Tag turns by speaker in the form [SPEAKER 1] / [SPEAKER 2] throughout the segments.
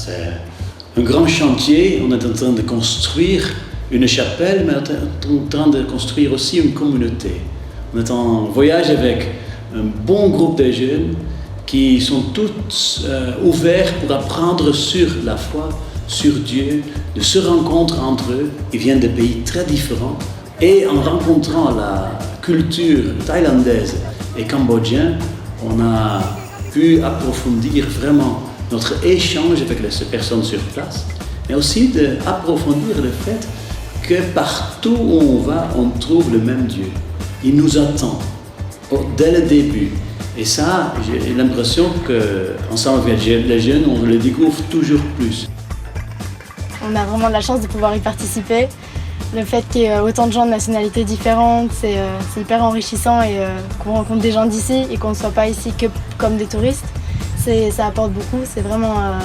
[SPEAKER 1] C'est un grand chantier, on est en train de construire une chapelle, mais on est en train de construire aussi une communauté. On est en voyage avec un bon groupe de jeunes qui sont tous euh, ouverts pour apprendre sur la foi, sur Dieu, de se rencontrer entre eux. Ils viennent de pays très différents et en rencontrant la culture thaïlandaise et cambodgienne, on a pu approfondir vraiment notre échange avec les personnes sur place, mais aussi d'approfondir le fait que partout où on va, on trouve le même Dieu. Il nous attend dès le début. Et ça, j'ai l'impression qu'ensemble avec les jeunes, on le découvre toujours plus.
[SPEAKER 2] On a vraiment de la chance de pouvoir y participer. Le fait qu'il y ait autant de gens de nationalités différentes, c'est euh, hyper enrichissant et euh, qu'on rencontre des gens d'ici et qu'on ne soit pas ici que comme des touristes, ça apporte beaucoup. C'est vraiment, euh,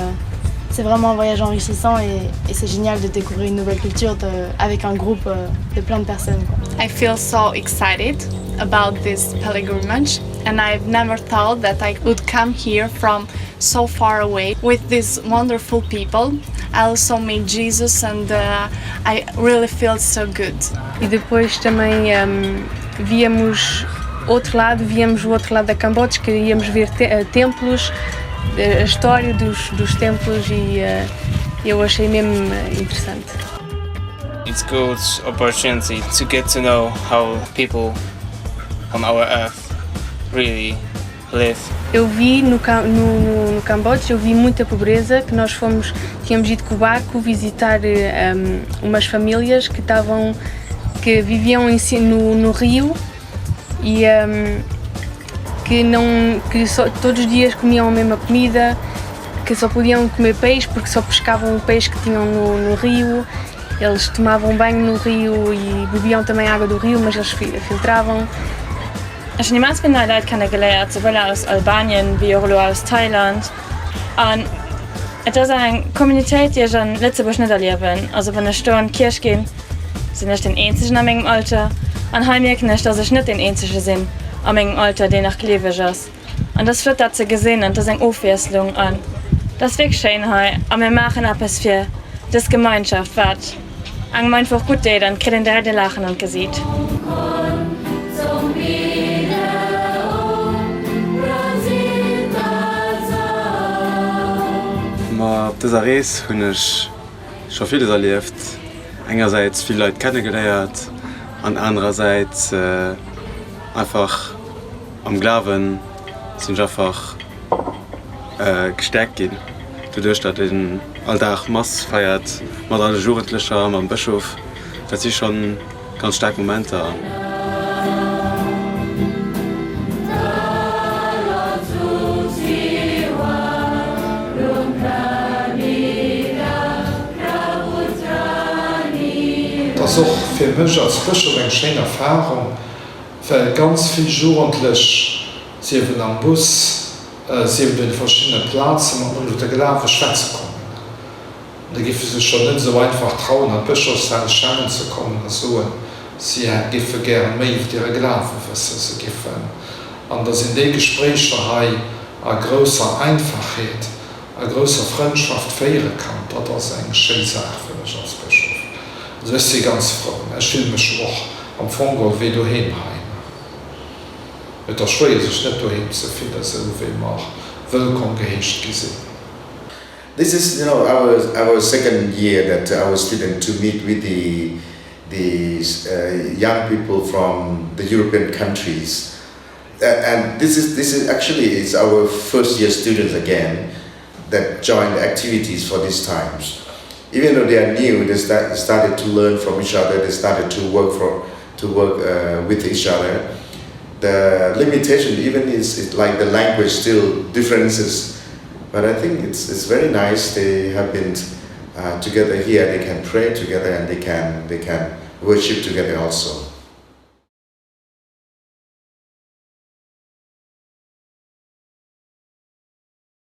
[SPEAKER 2] c'est vraiment un voyage enrichissant et, et c'est génial de découvrir une nouvelle culture de, avec un groupe euh, de plein de personnes.
[SPEAKER 3] Quoi. I feel so excited about this pilgrimage and I've never thought that I would come here from so far away with these wonderful people. I also meet Jesus and uh, I really feel so good.
[SPEAKER 4] E depois também um, víamos outro lado, víamos o outro lado da Camboja, queríamos ver te eh, templos, eh, a história dos, dos templos e uh, eu achei mesmo interessante.
[SPEAKER 5] It's good opportunity to get to know how people on our earth really live.
[SPEAKER 4] Eu vi no, no, no Camboja, eu vi muita pobreza, que nós fomos, tínhamos ido com o barco visitar um, umas famílias que estavam, que viviam em, no, no rio e um, que não que só, todos os dias comiam a mesma comida, que só podiam comer peixe porque só pescavam o peixe que tinham no, no rio. Eles tomavam banho no rio e bebiam também água do rio, mas eles filtravam.
[SPEAKER 6] Ech hunn immens vill nei Leit kenne geléiert, souwuel aus Albanien wéi och elo aus Thailand. An et ass eng Communitéit, déi ech an Lëtzebuerg net erliewen. Also wann ech do an d'Kierch ginn, sinn ech deen eenzegen a mengem Alter. An hei mierken ech, dass ech net deen eenzege sinn a mengem Alter, deen nach gleeweg ass. An et ass flott dat ze gesinn an et ass eng Ofwiesslung an et ass wierklech schéin hei. A mir maachen eppes fir dës Gemeinschaft, wat engem einfach gutt deet an et kritt een direkt e Laachen an d'Gesiit.
[SPEAKER 7] Ma op dëser Rees hunn ech scho villes erlieft. Engersäits vill Leit kennegeléiert an anerersäits einfach am Glawen sinn ech einfach gestäerkt ginn, doduerch datt een all Dag Mass feiert mat alle Jugendlecher, mam Bëschof. Dat si schonn ganz staark Momenter.
[SPEAKER 8] Et ass och fir mech als Bëschof eng schéin Erfahrung, well ganz vill Jugendlech, sief et am Bus, sief et un de verschiddene Plaze mat mer iwwer de Glawe schwätze kommen. An da géife sech jo net esou einfach trauen, an d'Bëschofshaus Schengen ze kommen a soen, si géife gären méi iwwer hire Glawe wëssen. Se géifen, an da sinn déi Gespréicher hei a grousser Einfachheet, a grousser Frëndschaft féiere kann. Dat ass eng schéi Saach fir mech als Bëschof. Also ech si ganz frou. Ech fille mech och am Fong geholl wéi doheem hei. Et ass schwéier sech net doheem ze fillen, esou wéi mer wëllkomm geheescht gi sinn.
[SPEAKER 9] This is you know our our second year that our student to meet with the the uh, young people from the European countries uh, and this is this is actually is our first year students again that joined activities for these times even though they are new they start, started to learn from each other they started to work for to work uh, with each other the limitation even is, is like the language still differences but I think it's it's very nice they have been uh, together here they can pray together and they can they can worship together also.